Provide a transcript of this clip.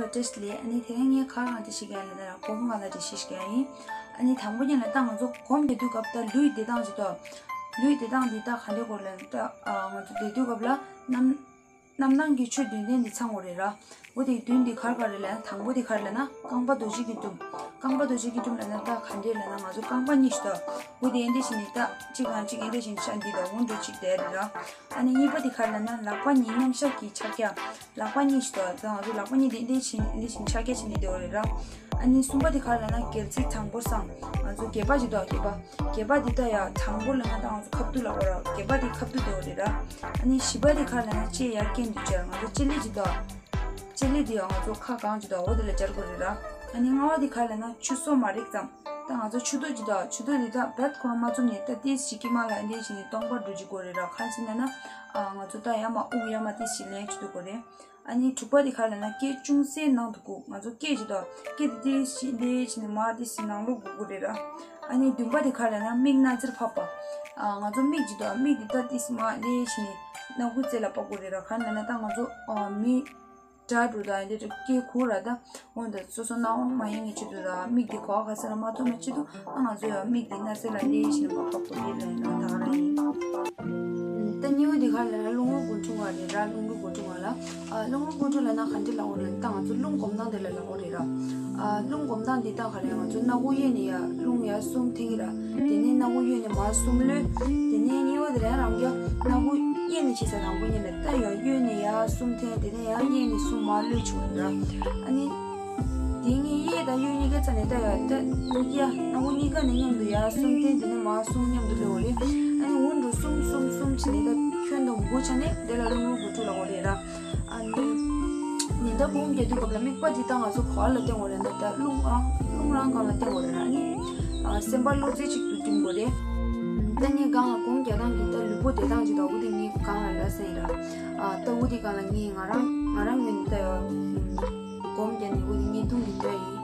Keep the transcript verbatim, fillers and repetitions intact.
བཀྲ་ཤིས་བདེ་ལེགས། ཨ་ནི་དེ་རིང་ངས་ཁ་རང་དེ་ཞིག་ཡང་ལ་དང་སྒོམ་སྒང་ལ་དེ་ཞིག་ཞིག་ཡང་ཡིན། ཨ་ནི་དང་པོ་ཉིད་ལ་ད་ང་ཚོ་སྒོམ་རྒྱག་དུས་སྐབས་ད་ལུས་བདེ་ཐང་ཅིག་ཏོ། ལུས་བདེ་ཐང་འདི་ད་ག་འདྲའི་སྐོར་ལ་ད་ང་ཚོ་བསྡད་དུས་སྐབས་ལ་རྣམ་རྣམ་སྣང་གི་ཆོས་བདུན་ལྡན་འདི་ཚང་དགོས་རེད་ར། འོ་དེ་བདུན་འདི་ག་རེ་ག་རེ་ལབ་ན། དང་པོ་འདི་ག་རེ་ལབ་ན་རྐང་པ་རྡོ་རྗེ་གི་སྒྲུབ། རྐང་པ་རྡོ་རྗེ་གི་སྒྲུབ་ལབ་ན་ད་ག་འདྲས་ལབ་ན་ང་ཚོ་རྐང་པ་གཉིས་ཤིག་ཏོ། འོ་དེ་ཨེ་འདྲས་ཞིག་ནི་ད་གཅིག་ལ་གཅིག་ཨེ་འདྲས་ཞིག་ཆ་འདི་ད་འོ་འགྲོ་གཅིག་བསྡད་རེད་ར། ཨ་ནི་གཉིས་པ་འདི་ག་རེ་ལབ་ན་ལག་པ་གཉིས་མཉམ་བཞག་གི་ཕྱག་རྒྱ། ལག་པ་གཉིས་ཤིག་ཏོ། ད་ང་ཚོ་ལག་པ་གཉིས་དེ་ཨེ་འདྲས་ཞིག་ཨེ་འདྲས་ཞིག་ཕྱག་རྒྱ་བྱས་ནས་བསྡད་ཡོད་རེད་ར། ཨ་ནི་གསུམ་པ་དེ་ག་རེ་ལབ་ན་སྒལ་ཚིགས་དྲང་པོར་བསྲང་། ང་ཚོ་སྒལ་པ་ཅིག་ཏོ། སྒལ་པ། སྒལ་པ་འདི་ད་ཡ་དྲང་པོ་ལབ་ན་ད་ང་ཚོ་ཁ་ཐུག་ལབ་དགོས་ར། སྒལ་པ་འདི་ཁ་ཐུག་བསྡད་ཡོད་རེད་ར། ཨ་ནི་བཞི་པ་དེ་ག་རེ་ལབ་ན་ལྕེ་ཡ་སྐེ་འདི་སྦྱར། ང་ཚོ་ལྕེ་ལེ་ཅིག་ཏོ། ལྕེ་ལེ་འདི་ཡ་ང་ཚོ་ཁ་གང་ཅིག་ཏོ་འོ་དེ་ལ་སྦྱར་དགོས་རེད་ར། ཨ་ནི་ལྔ་པ་དེ་ག་རེ་ལབ་ན་ཆུ་སོ་མ་རེག་ཙམ། ད་ང་ཚོ་ཆུ་ཐིགས་ཅིག་ཏོ། ཆུ་ཐིགས་འདི་ད་བད་ཁོ་རང་མ་བཙུམ་ནས་ད་ཏིས་ཞིག་གི་མ་ལ་འདི་ཞིག་ནས་སྟོང་པར་འགྲོ་ཅིག་དགོས་རེད་ར། གང་ཞིག་ལབ་ན་ཨ་ང་ཚོ་ད་ཡ་མ་དབུགས་ཡ་མ་ཏིས་ཞིག་ལེན་ཅིག་ཏུ་དགོས་རེད། ཨ་ནི་དྲུག་པ་དེ་ག་རེ་ལབ་ན་སྐེ་ཅུང་ཟད་ནང་དུ་བཀུག། ང་ཚོ་སྐེ་ཅིག་ཏོ། སྐེ་དེ་ཏིས་ཞིག་འདི་ཞིག་ནས་མ་ཏིས་ཞིག་ནང་ལོགས་བཀུག་དགོས་རེད་ར། ཨ་ནི་བདུན་པ་དེ་ག་རེ་ལབ་ན་མིག་སྣ་རྩེར་ཕབ་པ། ཨ་ང་ཚོ་མིག་ཅིག་ཏོ། མིག་འདི་ད་ཏིས་མ་ལེ་ཞིག་ནས་སྣ་ཁུག་རྩེ་ལ་ཕབ་དགོས་རེད་ར། ག་རེ་ལབ་ན་ད་ང་ཚོ་ཨ་མི་དྲ་འགྲོ་ད་འདི་སྐེ་ཁུག་ར། ད་འོན་ད་སོ་སོ་སྣང་བ་མ་ཡེངས་ངེས་ཆེད་དུ་ར། མིག་འདི་གོ་བ་ག་ས་ལ་མ་གཏོང་ངེས་ཆེད་དུ་ཨ་ང་ཚོ་ཡ་མིག་འདི་སྣ་རྩེ་ལ་ལེ་ཞིག་ནས་མ་ཕབ་དགོས་རེད་ལབ་ན་ད་ག་རང་ཡིན། ད་གཉིས་པ་འདི་ག་རེ་ལབ་ན་རླུང་དབུགས་སྒོ་འབྱེད་པ་རེད་ར། རླུང་དབུགས་སྒོ་འབྱེད་པ་ལ། ཨ་རླུང་དབུགས་སྒོ་འབྱེད་ལབ་ན་ག་འདྲ་ལབ་དགོས་ལབ་ན་ད་ང་ཚོ་རླུང་སྒོམ་སྟངས་དེ་ལ་ལབ་དགོས་རེད་ར། ཨ་རླུང་སྒོམ་སྟངས་འདི་ད་ག་རེ་ང་ཚོ་སྣ་ཁུག་གཡས་ནས་ཡར་རླུང་ཡར་གསུམ་འཐེན་གྱི་ར། དེ་ནས་སྣ་ཁུག་གཡོན་ནས་མར་གསུམ་གློད། དེ་ནས་གཉིས་པ་དེ་ལ་ཡང་རང་རྐྱ་སྣ་ཁུག་གཡས་ནས་བྱེད་ས་དང་པོ་གཉིས་ལ་ད་ཡང་གཡོན་ནས་ཡར་གསུམ་འཐེན། དེ་ནས་ཡང་གཡས་ནས་གསུམ་མར་གློད་བྱུང་ར། ཨ་ནི་དེ་ངས་གཡས་དང་གཡོན་གཉིས་ཀ་རྩ་ནས་ད་ཡང་ད་ཡ་སྣ་ཁུག་གཉིས་ཀ་ནས་མཉམ་དུ་ཡར་གསུམ་འཐེན། དེ་ནས་མར་གསུམ་མཉམ་དུ་གློད་དགོས་རེད། ཨ་ནི་འོ་འདྲ་གསུམ་གསུམ་གསུམ་བྱས་ནས་ད་ཁྱོན་བསྡོམས་དགུ་ཆགས་ནས་དེ་ལ་རླུང་དབུགས་སྒོ་འབྱེད་ལབ་དགོས་རེད་ར། ཨ་ནི་ཉི་ཟླ་སྒོམ་རྒྱག་དུས་སྐབས་ལ་དམིགས་པ་འདི་ད་ང་ཚོ་ག་པར་ལ་བསྟན་དགོས་རེད་ན་ད་རླུང་རང་རླུང་རང་སྒང་ལ་བསྟན་དགོས་རེད་ར། ཨ་ནི་ཨ་སེམས་པ་བློ་རྩེ་གཅིག་ཏུ་བསྒྲིམ་དགོས་རེད། ད་ངས་སྒང་ལ་སྒོམ་རྒྱག་སྟངས་ཀྱི་ད་ལུས་པོ་བདེ་ཐང་ཅིག་ད་འོ་དེ་ངས་སྒང་ལ་ལབ་ཟིན་ར། ཨ་ད་འོ་དེ་སྒང་ལ་ངས་ང་རང་ང་རང་ངོས་ནས་ད་ཡ་སྒོམ་རྒྱག་ནས་འོ་དེ་བརྙན་ཐུང་འདི་སྤྲད་ཡིན།